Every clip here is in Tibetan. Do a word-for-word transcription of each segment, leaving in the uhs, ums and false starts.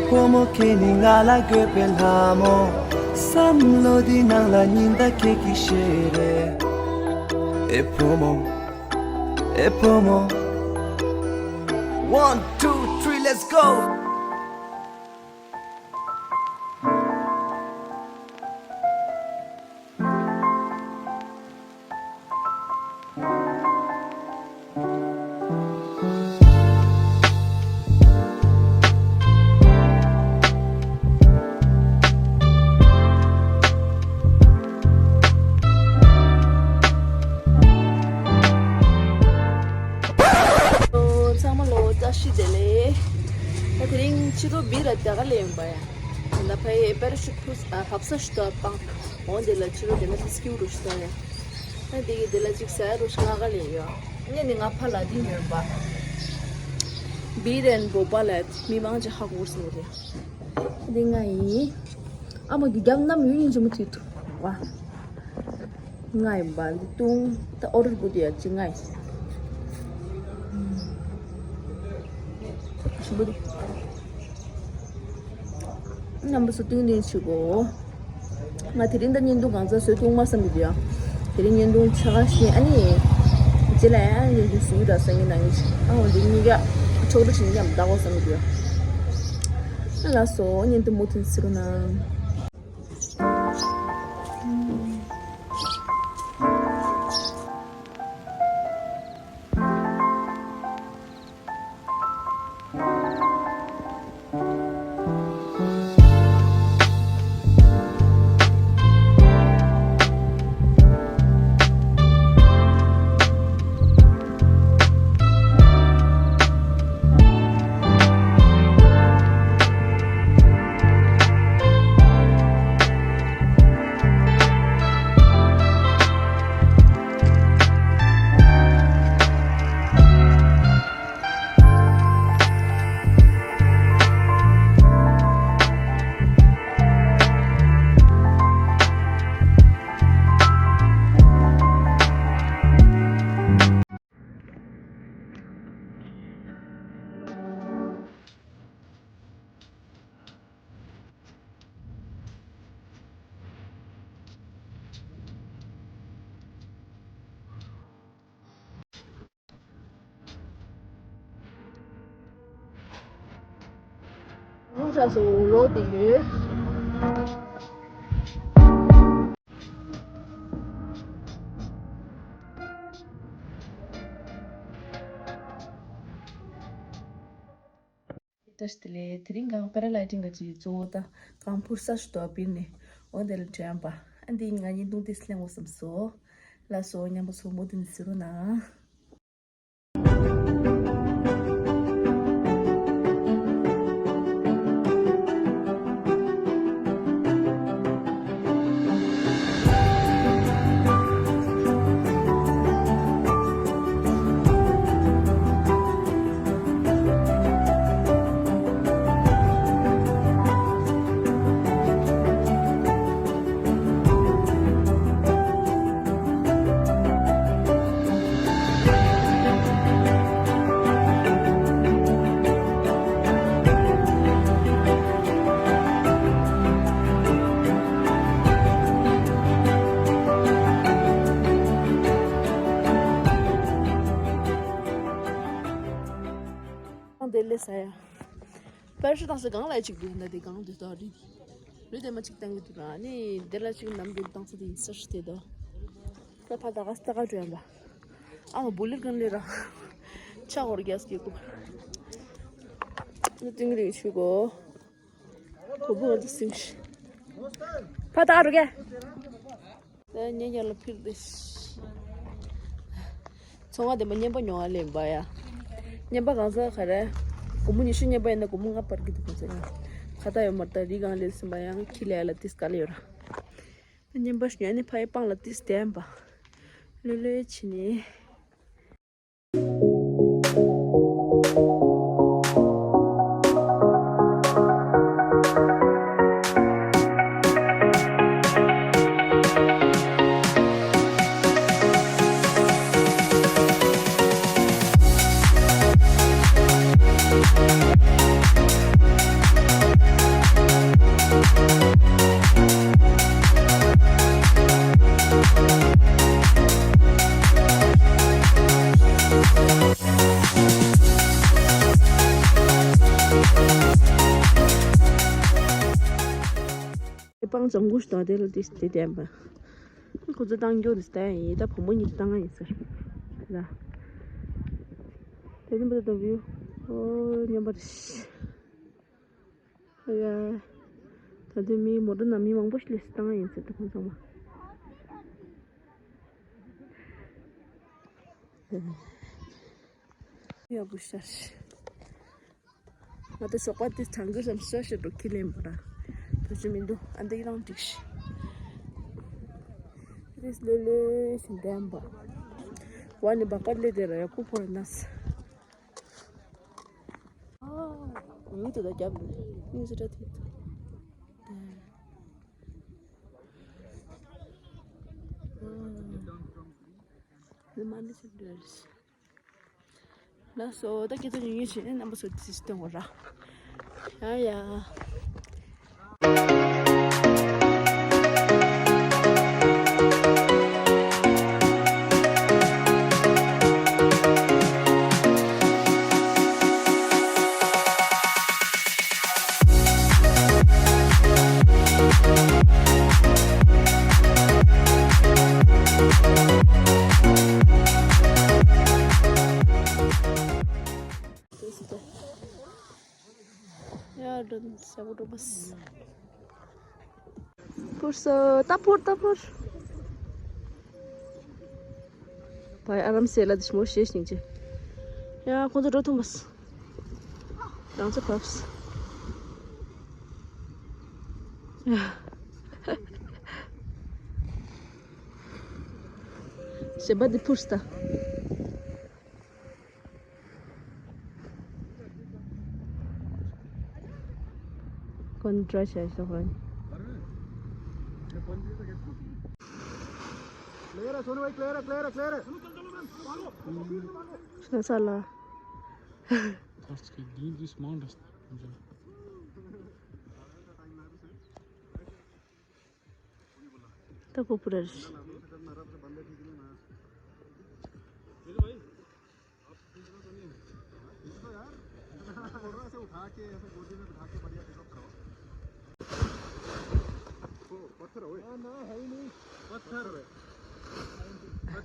བུ་མོ་ཁྱེད་ནི་ང་ལ་དགོས་པའི་ལྷ་མོ། བསམ་བློ་འདི་ནང་ལ་ཉི་ཟླ་ཁྱེད་ཀྱི་ཞལ་རས། ཨེ་བུ་མོ། ཨེ་བུ་མོ། One, two, three, let's go. ཚང་མ་ལོ་བཀྲ་ཤིས་བདེ་ལེགས། ད་དེ་རིང་ཕྱི་དྲོ་སྦིར་ར་རྒྱ་གར་ལ་ཡོང་པ་ཡ། ད་ཕའི་པེ་ར་ཤུ་ཊི་ཕུ་ཨ་བབས་ས་ཞུ་ད་པང་། འོ་དེ་ལ་ཕྱི་དྲོ་དེ་ན་ཏི་སྐྱིའུ་རུ་ཞུ་ད་ཡ། ད་དེ་གི་དེ་ལ་ཅིག་ཟ་རུ་ཤ་ང་ག་ལ་ཡོད། ངས་ནི་ང་ཕ་ལ་དེ་ཡོད་པ། སྦིར་རན་བོ་པ་ལ་མི་མང་ཅིག་ཧ་གོ་སོང་རེད། འདི་ང་ཡིན། ཨ་མ་གི་རྒྱབ་རྣམས་ཡུན་ཡིན་ཅི་མ་ཐུས་ཐུ་བ། ང་ཡིན་པ་འདི་ཏུང་ད་ཨོ་རུ་གུ་དུ་ཡ་ཅི་ང་ཡིན། ཞིམ་པོ་འདུག་རྣམ་པ་ཚོ་ཏིང་ཏིང་ཞུ་གོ། ང་དེ་རིང་ད་བརྙན་ཐུང་གང་ཚ་བཟོས་ཐུབ་མ་བསམ་གི་འདུག་ཡ། དེ་རིང་བརྙན་ཐུང་ཆ་ག་ཤེས་ཨ་ནི། རྗེས་ལ་ཡང་བརྙན་ཐུང་བཟོས་ར་སང་ཉིན་གནངས་ཉིན་ཨ་འོ་འདི་གཉིས་ཀ་ཕྱོགས་རིས་ཡིན་ཡང་བདག་གོ་བསམ་གི་འདུག་ཡ། ལགས་སོ་བརྙན་ཐུང་མུ་མཐུད་གཟིགས་རོགས་གནང་། རུ་ཤ་སུ་ལོ་དེ་ཡོད། བཀྲ་ཤིས་བདེ་ལེགས། དེ་རིང་གང་པེ་ར་ལའི་ཊིང་ག་ཅིག་གཙོ་བོ་ད་གང་འཕུར་ས་ཞིག་ཏོ་པིན་ནི་འོ་དེ་ལ་དྲན་པ། ཨ་འདི་ང་གཉིས་འདུག་ཏིས་ལེན་འོ་བསམ་སོ། ལ་སོ་མཉམ་པོ་སོ་མོ་དེ་ནི་ཟེར་རོ་ན། ཨང་དེ་ལས་ས་ཡ། པར་ཤུ་བཏང་ས་གང་ལ་ཅིག་འདུག་ན་དེ་གང་འདུག་ད་རི། རི་དེ་མ་ཅིག་བཏང་གི་འདུག་ར་ནི་དེ་ལ་ཅིག་ནམ་རྒྱུན་བཏང་ས་དེ་ཡིན་ས་ཤི་དེ་དོ། ད་ཕ་ད་ག་ས་ད་ག་འགྲོ་ཡ་འབའ། ཨ་མ་བུ་ལིར་གང་ལེ་ར། ཆ་ཧོར་རྒྱ་སྐྱེ་གོ། ནི་ཏིང་རིང་ཆུ་གོ། གོ་བུ་ག་ཚོད་སིམ་ཤི། ཕ་ད་ག་འགྲོ་ག། ད་ཉེ་ཉེ་ལ་ཕིར་དེ། ཚོང་ང་དེ་མ་བརྙན་པ་ཉོ་བ་ལེན་པ་ཡ། བརྙན་པ་གང་ཟག་ག་རེ། སྒོར་མོ་ཉི་ཤུ་བརྙན་པ་ཡིན་ན་སྒོར་མོ་ལྔ་སྤར་གི་འདུག་གོ་ཚེ་ཡང་། ཁ་ད་ཡོད་མ་རེད། ད་རི་གང་ལས་སིམ་པ་ཡང་ཁྱི་ལས་ལ་ཏིས་དཀའ་ལས་ཡོད་ར། བརྙན་པ་ཉོ་ནི་ཕ་ཡི་པང་ལ་ཏིས་བསྟན་པ། ལོས་ལོས་ཕྱི་ནི། སྤང་ལྗང་གུ་ཞིག་དང་དེ་ལ་དེ་དེ་བསྟན་པ། ཁོ་ཚོ་བཏང་རྒྱུ་དེ་བསྟན་ཡིན། ད་བུ་མོ་གཉིས་བཏང་ཡིན་ཟེར། ད་དེ་འདི་འདྲ་ད་བིའུ། ཨོ་མཉམ་པ་རེད། ཨ་ཡ། ད་དེ་མི་མོ་ཊ་ནང་མི་མང་པོ་ཞིག་སླེབས་སེ་བཏང་ཡིན་ཟེར། ད་ཁོང་ཚང་མ། ཡག་པོ་ཤར། ང་ད་ཞོགས་པ་དེ་གྲང་གི་རམ་ཤ་ཤ་འགྲོ་ཁྱི་ལེན་པ་ར། དུ་ཅི་མི་འདུག་ཨ་འདི་རང་འགྲིག་ཤི། རིས་ལོས་ལོས་ཤིང་ལྡན་པ། ཝ་ནི་བག་པར་ལས་དེ་ར་ཡ་ཁུ་ཕོར་ནས། ཨ་ཡུལ་དུ་ད་རྒྱབ་ནས་ཉུང་ཟི་འདྲ་ཐུག་ཐུག་ཨ་མ་ནི་ཤིང་འདྲ་རེད། ལགས་སོ། ད་སྐད་ཆ་ཉུང་ཉུང་བྱས་ནས་རྣམ་པ་ཚོ་དེ་སྟོན་དགོས་ར། ཡ་ཡ། ཡ་འགྲོ་ས་བོ་འགྲོ་བས། ཕུར་སོ། ད་ཕུར་ད་ཕུར། བའི་ཨ་རམ་སེ་ལ་དེ་ཞི་མོ་ཞེས་ཤིང་ཅི། ཡ་ཁོང་ཚོ་འགྲོ་ཐུབ་མ་སོང་། རང་ཚོ་བབས། ཡ། ཞེ་པ་འདི་ཕུར་སྟ། ཀོན་ཏྲ་ཤ་ཤ་ཧོན། क्लियर है सोनू भाई, क्लियर है, क्लियर है, क्लियर है। ཤ་ས་ལ། ད་ཁོ་པུ་ར་རེད།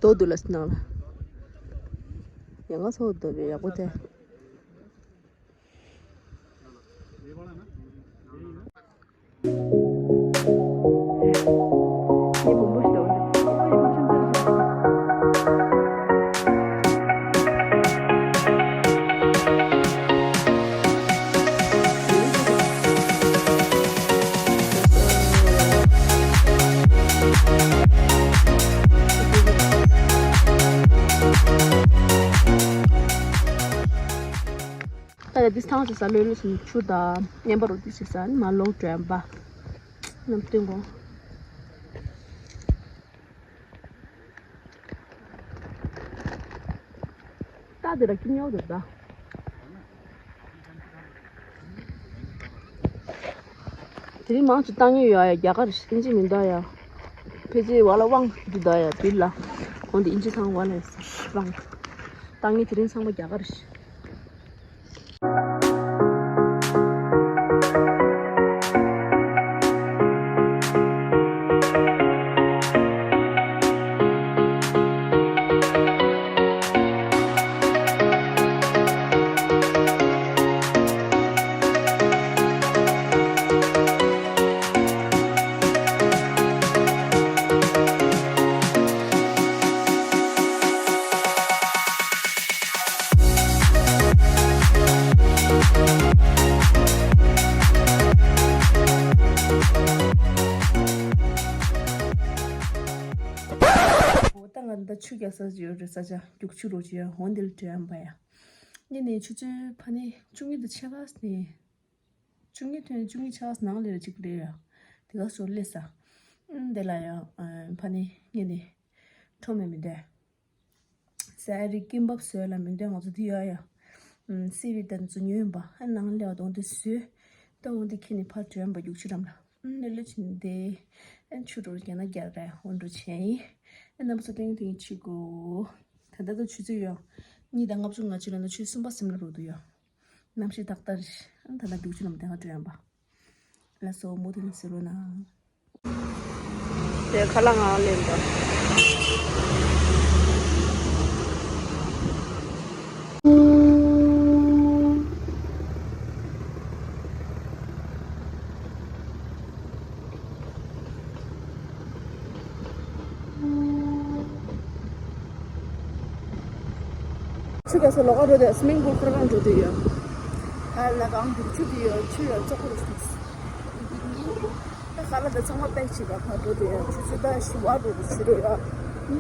ཏོ་དུ་ལ་སྣང་ལ། ཡང་ང་སོ་དོ་བའི་ཡག་པོ་དེ། ད་ལྟ་འདི་ཐང་ཆུ་ས་ལོས་ལོས་སུ་ཆུ་དང་མཉམ་པ་རུ་འདི་ཆུ་ས་ནི་མ་ལོག་དྲན་པ། ནམ་སྟོན་གོ། ད་དེ་ར་ཀི་ཉོ་དུ་ད། དེ་རིང་མང་ཆེ་བཏང་ཡོད་ཡ་ཡ་རྒྱ་གར་ཨིན་ཇི་མི་འདུག་ཡ། ཕལ་ཆེར་བ་ལ་དབང་འདི་འདུག་ཡ་བིར་ལ། འོན་ཏེ་ཨིན་ཇི་ཚང་བ་ལ་དབང་། བཏང་ངེས་དེ་རིང་ཚང་མ་རྒྱ་གར། ད་ང་འདི་ཆུ་རྒྱག་ས་ཡོད་རེད། ས་ཆ་རྒྱུག་ཆུ་རོ་ཅི་ཡ་འོན་དེ་ལ་དྲན་པ་ཡ། ངས་ནས་ཆུ་ཚོད་ཕ་ནས་བཅུ་གཉིས་དང་ཕྱེད་ཀ་ནས། བཅུ་གཉིས་ཐོན་བཅུ་གཉིས་ཆགས་ནང་ལས་ར་གཅིག་ལས་ཡ། དེ་ག་སོ་ལས་ས། ཨུམ་དེ་ལ་ཡ་ཨ་ཕ་ནི་ངས་ནི་ཁྲོ་མེད་མི་འདོད། ཟ་རི་ཀིམ་བབ་བཟོས་ལ་མི་འདོད། ང་ཚོ་དེ་ཡ་ཡ། ཨུམ་སི་བི་དན་ཚོ་ཉོས་ཡིན་པ། ཨ་ནང་ལས་བ་དོང་དེ་བཟོས། ད་འོང་དེ་ཁྱེད་ནི་ཕར་བྲོས་ཡིན་པ་རྒྱུག་ཆུ་འགྲམ་ལ། ཨུམ་ལས་ལས་ཕྱིན་དེ། ཨ་ཆུ་འགྲོ་རྒྱ་ན་རྒྱ་ར་འོང་འགྲོ་བྱས་ཡིན། ཨ་རྣམ་པ་ཚོ་ཏེང་ཏེང་ཆི་གོ། ད་ལྟ་ད་ཆུ་ཚོད་ཡ། གཉིས་དང་ལྔ་བཅུ་ང་གཅིག་ལ་ན་ཆུ་གསུམ་པ་སེམས་ལ་རོ་འདུག་ཡ། གནམ་གཤིས་ཏག་ཏག་རེད། ཨ་ད་ལྟ་རྒྱུག་ཆུ་ལམ་དེ་ཧ་བྲོས་ཡོང་པ། ལ་སོ་མོ་དེ་ནི་ཟེར་རོ་ན། དེ་ཁ་ལག་ང་ལེན་པ། ཆུ་ག་ས་ལོག་ག་འགྲོ་དེ་སི་མིང་པུལ་ཁོ་རང་འགྲོ་དེ་ཡོད། ཨ་ལ་གང་འདུག་ཆུ་དེ་ཡོད་ཆུ་ཡོད་ཙོག་པོ་རེད། ད་ཁ་ལག་དེ་ཚང་མ་པེག་བྱེད་པ་ཕར་འགྲོ་དེ་ཡོད་ཆུ་ཚོད་ད་བཞི་བ་འགྲོ་དེ་བྱེད་རོགས་ཡ།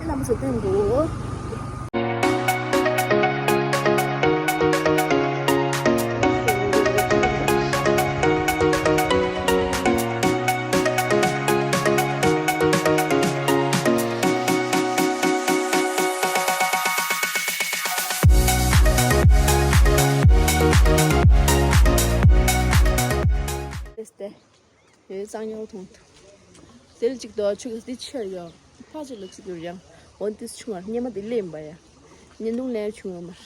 ཨེ་ལམ་སོ་བསྟན་འགྲོ། ཏེ་ཡོད་གཙང་ཉོག་མཐོང་ཐུབ། དེ་ལ་གཅིག་ཏུ་ཆུ་ག་འདི་ཆེར་ཡོད། ཕ་ཆུ་ལ་གཅིག་ཏུ་ཡང་འོན་ཏིས་ཆུང་བ་སྙེ་མ་འདི་ལེན་པ་ཡ། བརྙན་ཐུང་ལེན་ཆུང་བ་མར།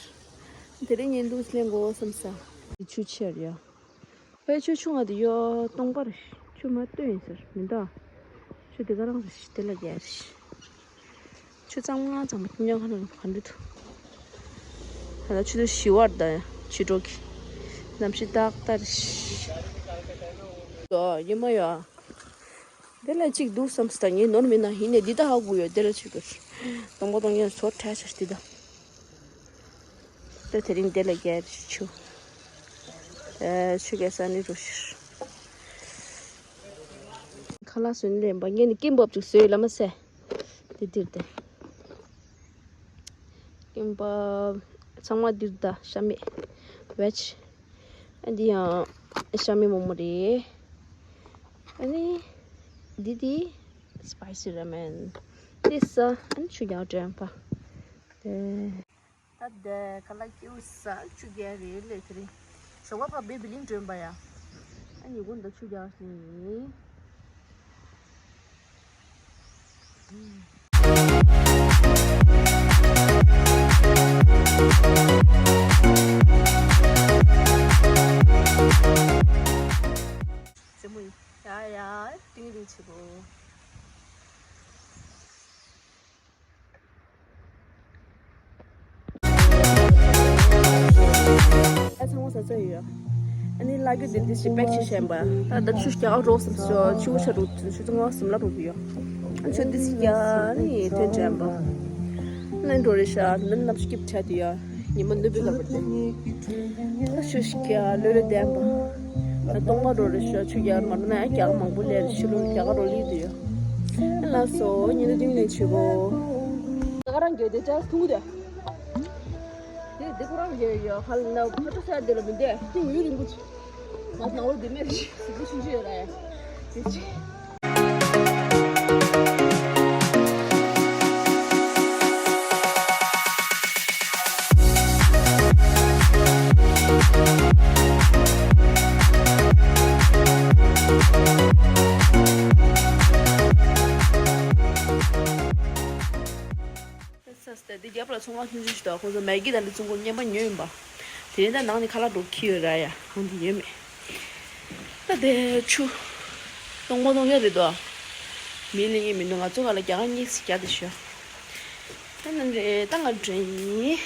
དེ་རིང་བརྙན་ཐུང་ལེན་དགོས་བསམ་ས། འདི་ཆུ་ཆེར་ཡོད། ཕའི་ཆུ་ཆུང་བ་འདི་ཡོད་སྟོང་པར་ཆུ་མ་བཏོན་ཡིན་ཟེར་མི་འདུག་ཆུ་འདི་ག་རང་རེད་དེ་ལ་རྒྱལ་རེད། ཆུ་གཙང་མ་གཙང་མ་ཁྱིམ་ཚང་ཁ་ནང་ག་འདྲ་འདུག་ད་ལྟ་ཆུ་ཚོད་བཞི་བར་ད་ཆུ་གྲོགས་ཀྱི་གནམ་གཤིས་ཏག་ཏག་རེད། ཡོ་ཉི་མ་ཡོ། དེ་ལ་གཅིག་འདུག་བསམ་སྟ་ངས་ནོར་མིན་ན་ཡིན་ནས་འདི་ད་ཧ་གོ་ཡོད་དེ་ལ་ཆུ་གར་སྟོང་པ་སྟོང་ཉན་སོར་ཁྲལ་ཆ་འདི་ད། ད་དེ་རིང་དེ་ལ་རྒྱལ་ཆུ། ཨེ་ཆུ་གེ་ས་ནི་རུ་ཤིར། ཁ་ལག་བཟོས་ནས་ལེན་པ་ངས་ནི་ཀིམ་བབ་ཅིག་བཟོས་ལ་མ་ཟེ། དེ་དེར་དེ། ཀིམ་བབ་ཚང་མ་འདིར་ད་ཤ་མེད་བེཇ། ཨ་འདི་ཡང་ཤ་མེད་མོག་མོག་རེད། ཨ་ནི་འདི་དེ་སི་པའི་སི་ར་མེན། དེ་ས་ཨ་ནི་ཆུ་རྒྱག་དྲན་པ། དེ། ད་དེ་ཁ་ལག་སྐྱེའུ་ས་ཆུ་རྒྱག་རེད་ལས་དེ་རིང་ཞོགས་པ་ཕ་བེ་བི་ལིང་སྒྲོན་པ་ཡ། ཨ་ནི་གུན་ད་ཆུ་རྒྱག་ཟིན། རྩེད་མོ་ཡ་ཡ་ཏིང་རིང་ཆེ་བོ། ཨ་ཚང་མ་ཟ་ཚ་ཡོད། ཨ་ནི་ལ་རྒྱུ་འདི་འདི་ཞིག་པེག་ཞིག་བཞེངས་པ། ད་ད་ཆུ་རྒྱག་རོགས་སམ་སོ་ཆུ་བོ་ཆ་རུ་ཆུ་ཚང་མ་སམ་ལ་རུ་གི་ཡོད། ཨ་ཆུ་འདི་ཞིག་རྒྱག་ནི་ཐོན་དྲན་པ། ནན་འགྲོ་རེ་ཤ་ནན་ནམ་སྐྱིབ་ཆ་དུ་ཡོད། ཉི་མ་ནུབ་པའི་སྐབས་དེ། ད་ཆུ་ཞིག་རྒྱག་ལོས་ལོས་ལྡན་པ། ད་སྟོང་པ་འགྲོ་རེ་ཤ་ཆུ་རྒྱག་མ་རུ་ན་ཡང་རྒྱག་མང་པོ་ལས་རེ་ཤི་ལོ་རྒྱག་རོ་ལི་དུ་ཡོད། ལགས་སོ་ཉི་ཟླ་བདུན་ནས་བྱེད་གོ། ད་ག་རང་གི་དེ་ཅག་ཐུག་དེ། དེ་དེ་ཁོ་རང་གི་ཡོད་ཧ་ལ་ན་ཕ་ཏུ་ས་དེ་ལ་མི་འདས་ཏིང་ཡུན་རིང་པོ་ཆུ། ང་ནང་ལོ་དེ་མེད་རེད་ཟིག་པོ་ཆུང་ཆུང་ཡོད་ར་ཡ། དེ་ཅི། ས་སྟེ་འདི་རྒྱབ་ལ་ཚོང་ཁང་ཆུང་ཆུང་ཞིག་འདུག་ཁོང་ཚོ་མེ་གི་དང་འདི་ཚོང་ཁང་རྔན་པ་ཉོས་ཡིན་པ། དེ་ནས་ད་ནང་ནས་ཁ་ལག་འགྲོ་ཁྱི་ཡོད་ར་ཡ་ཧང་དེ་ཡོད་མེད། ད་དེ་ཆུ། སྟོང་པ་སྟོང་ཡ་རེད་དོ། མི་ལེན་ཡིན་མི་འདུག་ང་ཚོ་ག་ལ་རྒྱ་གར་གཉིས་སུ་རྒྱ་དེ་ཤོད། ད་ནང་རེད་ད་ང་འདྲེན་ཡིན།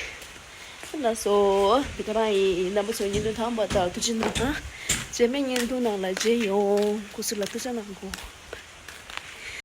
ད་ལ་སོ། འདི་ག་རང་ཡིན་རྣམ་པ་ཚོ་བརྙན་ཐུང་དང་པ་དང་ཐུགས་རྗེ་གནང་། རྗེས་མའི་བརྙན་ཐུང་ནང་ལ་མཇལ་ཡོང་། སྐུ་གཟུགས་ལ་ཐུགས་ཆ་གནང་དགོས།